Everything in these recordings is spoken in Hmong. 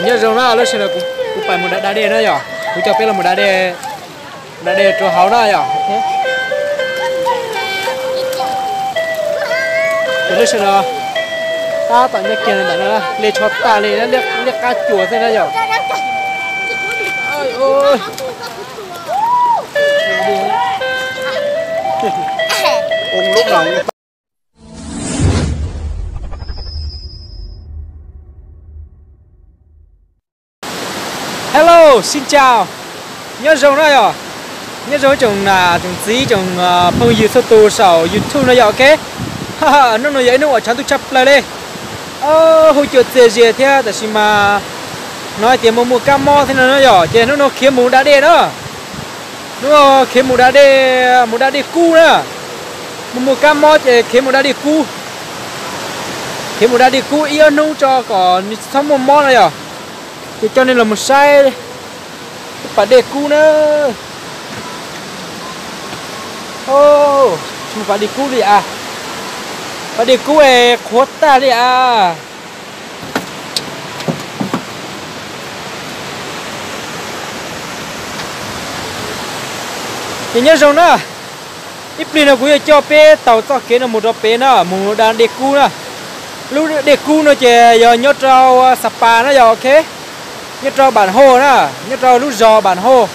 Nyob zoo na, lub sij hawm no kuv pais mus da dej na yom, kuv coj peb los mus da dej, da dej rau hauv na yom. Ces lub sij hawm no tab tom nyob kiag ntawm no, liaj tsho tag li, liaj qab cuam xwb na yom. Hello, xin chào. Nyob zoo na yom. Nyob zoo tsoom nam tsoom txiv tsoom phooj ywg txhua tus saum YouTube no yom, ok. Hnub no yog ib hnub uas tshav ntuj tshaj plaws li. Huj cuam txias zias thiab tab sis mas hnov hais tias muaj muaj kab mob thiab no yom, ces hnub no khiav mus da dej na. Hnub no khiav mus da dej, mus da dej kub na. Muaj muaj kab mob ces khiav mus da dej kub. Khiav mus da dej kub ib ob hnub tso kom nws txhob muaj mob no yom. Ces coj nej los mus saib pas dej kub na. Tsis muaj pas dej kub li as. Pas dej kub es qhuav tag li as. Ces nyob zoo na, ib pliag no kuv yuav coj peb taug txoj kev no mus rau pem na, mus da dej kub na. Lub dej kub no ces yog nyob rau Sapa na yom, ok. Nyob rau Bản Hồ na, nyob rau lub zos Bản Hồ,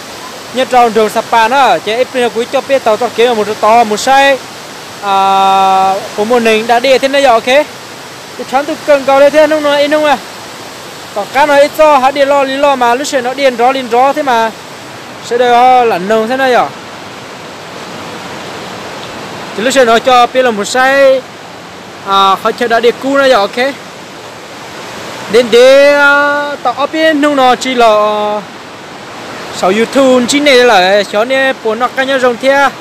nyob rau nroog Sapa na. Ces ib pliag no kuv yuav coj peb taug txoj kev no mus rau tod mus saib puas muaj neeg da dej thiab na yom, ok. Ces tshav ntuj kawg nkaus li thiab hnub no ib hnub na. Tom qab no ib txoj hav dej loj li loj mas lub sij hawm no dej nrov li nrov thiab mas sawv daws lam noog thiab na yom. Ces lub sij hawm no coj peb los mus saib qhov chaw da dej kub na yom, ok. Ntev ntev tau ob peb hnub no tsis los saum YouTube ntsib nej lawm, xyov nej puas noj qab nyob zoo thiab.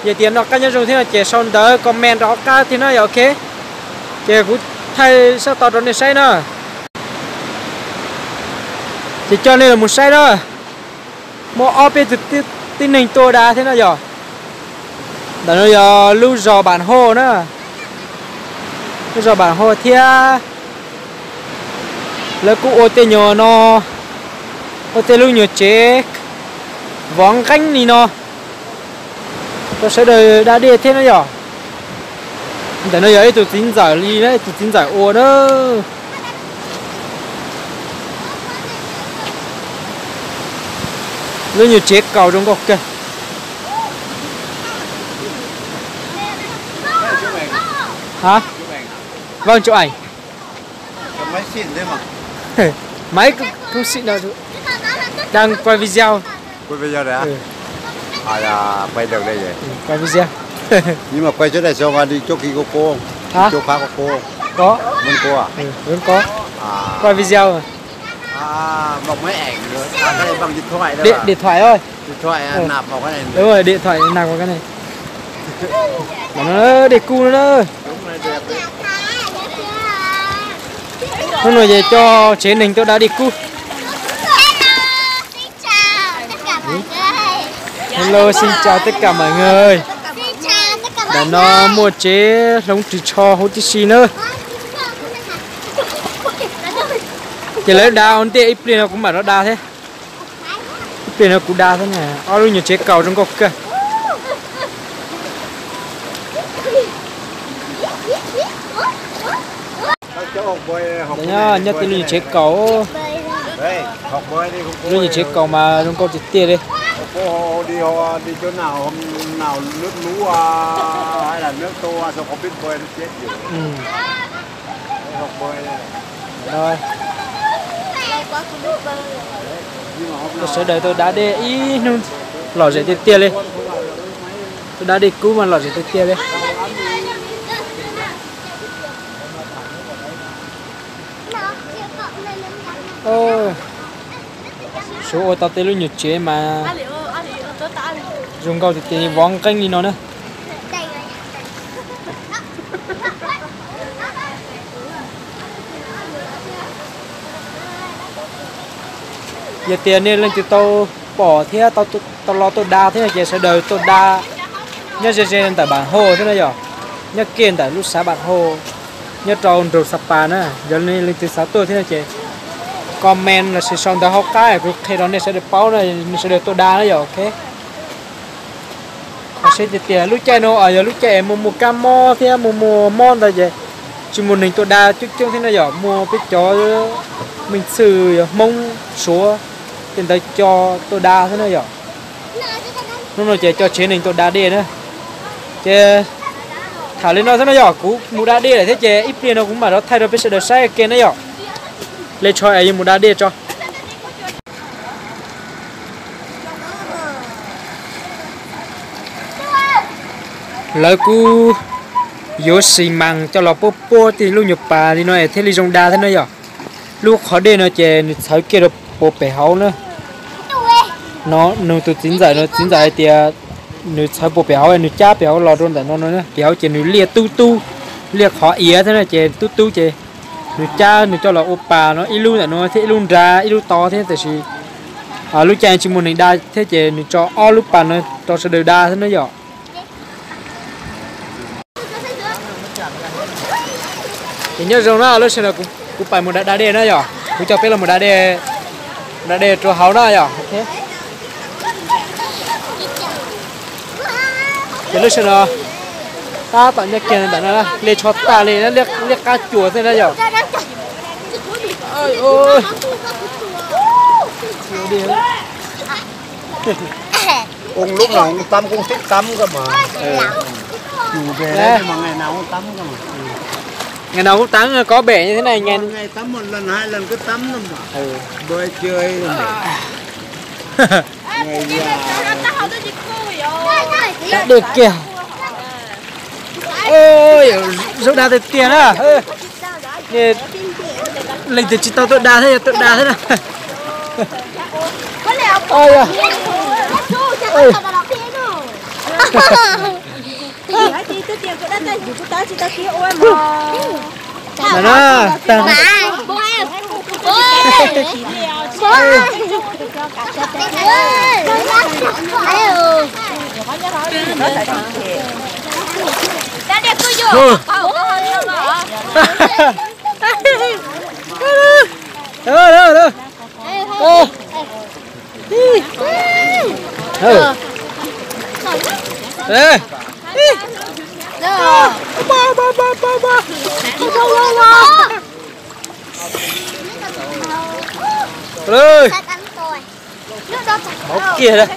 Yog tias noj qab nyob zoo thiab no ces sau ntawv comment rau hauv qab thiab na yom, ok. Ces kuv thaij sab tod rau nej saib na. Ces coj nej los mus saib na. Muaj ob peb tug tib neeg tuaj da thiab na yom. Ntawm no yog lub zos Bản Hồ na. Lub zos Bản Hồ thiab. Lawv kuj ua tej nyuag no, ua tej lub nyuag tsev vov nqeeb li no rau sawv daws da dej thiab na yom. Ntawm no yog ib tug txiv ntxawm li na, ib tug txiv ntxawm ua na. Lub nyuag tsev kaus zoo nkauj kawg. Hả? Vâng, chụp ảnh. Máy cũng xịn đâu. Đang quay video. Quay video đấy à? À, quay được đây vậy. Quay video. Nhưng mà quay chỗ này sao mà đi chỗ kia có cô không? Hả? Đi chỗ khác có cô không? Có. Vẫn cô à? Ừ, vẫn có. À. Quay video mà. À, bằng máy ảnh rồi. À, cái này bằng điện thoại đó. Điện, à? Điện thoại thôi. Điện thoại à, ừ. Nạp vào cái này. Đúng rồi, điện thoại nạp vào cái này. Mà nó đi cu nữa đó. Đúng rồi, đẹp đấy. Hnub no ces coj tsev neeg tuaj da dej kub. Hello, xin chào tất cả mọi người. Ntawm no muaj tsev hloov ris tsho huv tib si na. Ces lawv da ua ntej ib pliag no kuv mam rov da thiab. Ib pliag no kuv da thiab na, ob lub nyuag tsev kaus zoo nkauj kawg. Nyob tej lub nyuag tsev kaus, lub nyuag tsev kaus mas zoo nkauj tiag tiag li. Sawv daws tuaj da dej ib hnub lom zem tiag tiag li. Tuaj da dej kub mas lom zem tiag tiag li. Suav ua tau tej lub nyuag tsev mas zoo nkauj tiag tiag, vov nqeeb li no na. Yog tias nej leej twg tau pom thiab tau los tuaj da thiab no ces sawv daws tuaj da nyob ze ze ntawm Bản Hồ thiab na yom, nyob kiag ntawm lub xã Bản Hồ, nyob rau nroog Sapa na. Yog nej leej twg xav tuaj thiab no ces comment los sis sau ntawv hauv qab kuv qhia rau nej sawv daws paub na, nej sawv daws tuaj da na yom, ok. Qhov seb tiag tias lub caij no yog lub caij es muaj muaj kab mob thiab muaj muaj mob ntawd ces tsis muaj neeg tuaj da coob coob thiab na yom, muaj peb cov me ntxhw yog Hmoob Suav tej ntawd coj tuaj da thiab na yom. Hnub no ces coj tsev neeg tuaj da dej na. Ces tham li no xwb na yom, kuv mus da dej lawm thiab ces ib pliag no kuv mam rov thaij rau peb sawv daws saib ua ke na yom. Li tsho es yuav mus da dej tso. Lawv kuj yuav xis mas coj los puab puab tej lub nyuag pas li no es thiaj li zoo da thiab na yom. Lub qhov dej no ces nws txhawv kiag rau puag pem hauv na. No nws tus txiv ntxawm no, txiv ntxawm hais tias nws txhawv puag pem hauv, nws cab pem hauv los rau ntawm no no, pem hauv ces nws liaj tub tub, liaj qhov iav thiab na ces tub tub ces nws cab nws coj los ua pas no ib lub ntawm no thiab ib lub nrad ib lub tod thiab tiam sis lub caij tsis muaj neeg da thiab ces nws tso ob lub pas no rau sawv daws da thiab na yom. Ces nyob zoo na, lub sij hawm no kuv pais mus da da dej na yom, kuv coj peb los mus da dej, da dej rau hauv na yom. Ces lub sij hawm no tab tom nyob kiag ntawm no, liaj tsho tag li, liaj qab cuam xwb na yom. Ung lub no ung tắm cũng thích tắm cơ mà. Chủ về đấy mà ngày nào cũng tắm cơ mà. Ngày nào cũng tắm, có bể như thế này ngày. Ngày tắm một lần hai lần cứ tắm thôi mà. Bơi chơi rồi. Ngày già. Đá đê kìa. Ôi, dấu đá tiag tiag na. Leej twg tsis tau tuaj da thiab, tuaj da thiab na. Tag na, tag. Hauv kiag.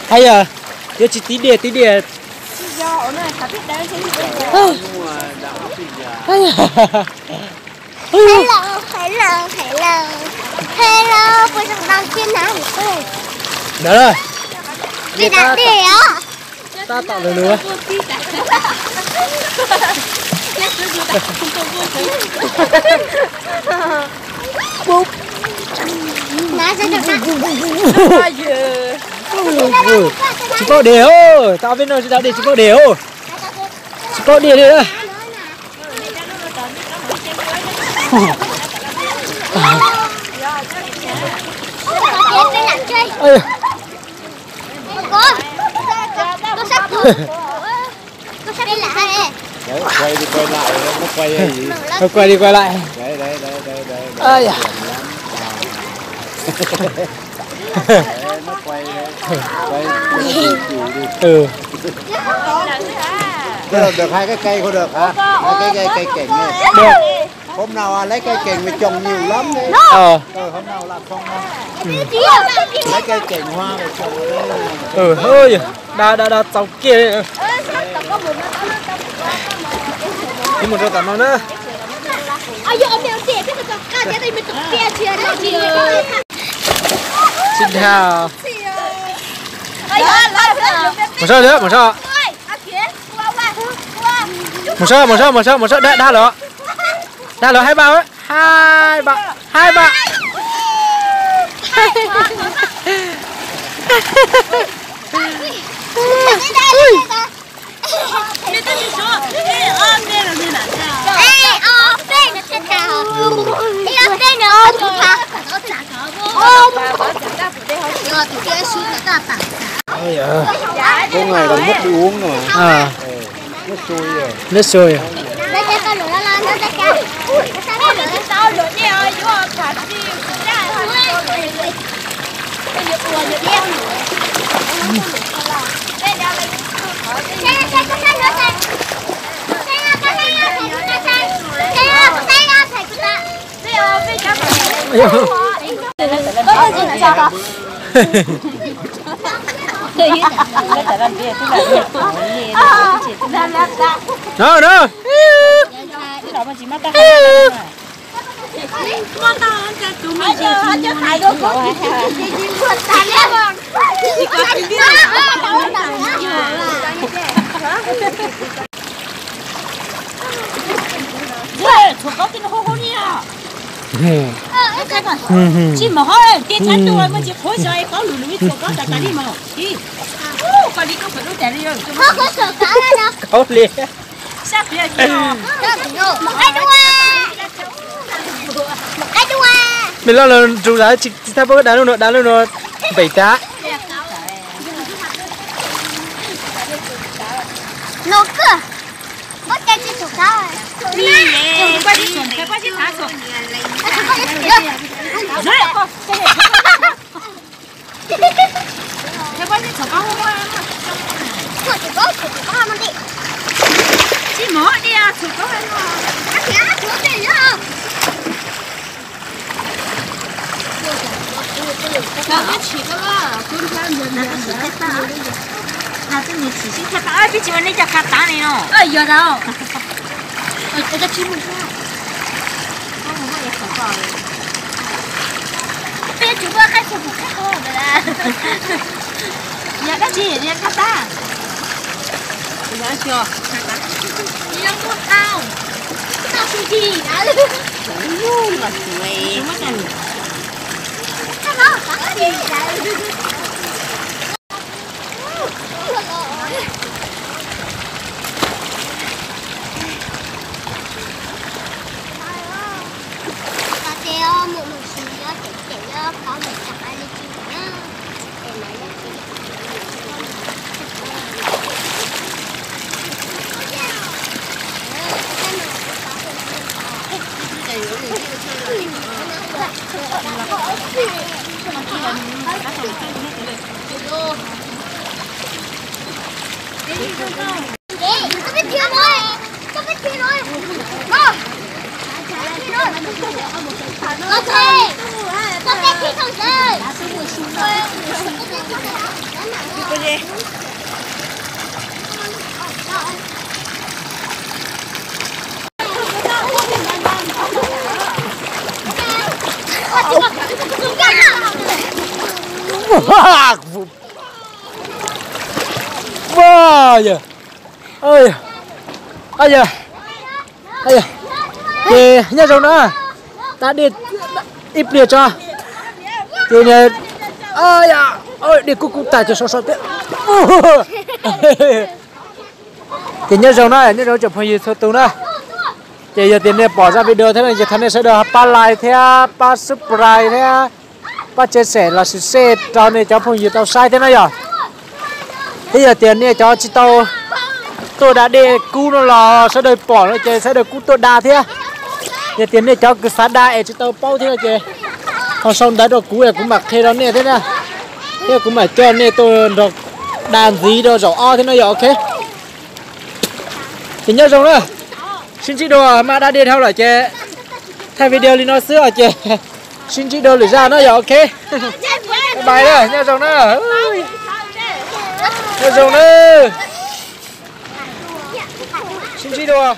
Hais yog yuav tsis tib diaj tib diaj. Ntawd, tab tom lwm lwm. Tsis paub diaj os, tau peb no tsis tau diaj tsis paub diaj os. Tsis paub diaj li. Quay đi quay lại, nó quay gì? Quay đi quay lại. Đấy, đấy, đấy, đấy, đấy, đấy. Ai da. Hiểm lắm. Đấy, nó quay đấy. Quay, quay đi, đi, đi. Ừ. Thế là được hai cái cây không được hả? Hai cái cây, cây cảnh này. Được. Hôm nào à, lấy cây cảnh về trồng nhiều lắm đấy. Ờ. Ờ, hôm nào làm xong ăn. Ừ. Lấy cây cảnh hoa về trồng ở đây. Ừ, hơi. Đa, đa, đa, txaus kiag li. Ib mus rau tom no na. Sit down. Mus soj, mus soj. Mus soj, mus soj, mus soj, mus soj, dab, dab lawm. Dab lawm, hai ba, hai ba, hai ba. Ôi giời, có ngày còn mất đi uống rồi. À. Nước sôi rồi. Nước sôi rồi. No, no. Tsis mos hov, tib thab tuaj muaj tsis qhuav zog, paub lus lus txhua koj tas tas li mos. Koj li koj kawm lub tas li. Khaub li. Mej loj los rus tas tsis thab pab da lub no, da lub no npem tas. Tsis mov diaj txhua koj. Peb tsis ua nej cov kha tav li no. Yog tau. Peb tsis ua qaib txhua tus qaib qhov ntawd. Yog dab tsi yog kha tav? Yog muaj tau. Tau tsis tsis. Ces nyob zoo na, da dej ib pliag tso, ces dej kub kub tas ces sov sov thiab. Ces nyob zoo na, nyob zoo tsoom phooj ywg txhua tus na. Ces yog tias nej pom zaj video thiab no ces thov nej sawv daws pab like thiab pab subscribe thiab pab chia sẻ los sis share rau nej cov phooj ywg tau saib thiab na yom. Thiab yog tias nej cov tsis tau tuaj da dej kub no los sawv daws pom no ces sawv daws kuj tuaj da thiab. Yog tias nej cov kws xav da es tsis tau paub thiab no ces ho sau ntawv rau kuv es kuv mam qhia rau nej thiab na. Thiab kuv mam coj nej tuaj nrog da ntxiv rau zaum ob thiab no yom, ok. Ces nyob zoo na, sib ntsib dua, maj da dej dhau lawm ces thaij video li no xwb os ces sib ntsib dua lwm zaj na yom, ok. Bye bye na, nyob zoo na. Nyob zoo na. Sib ntsib dua.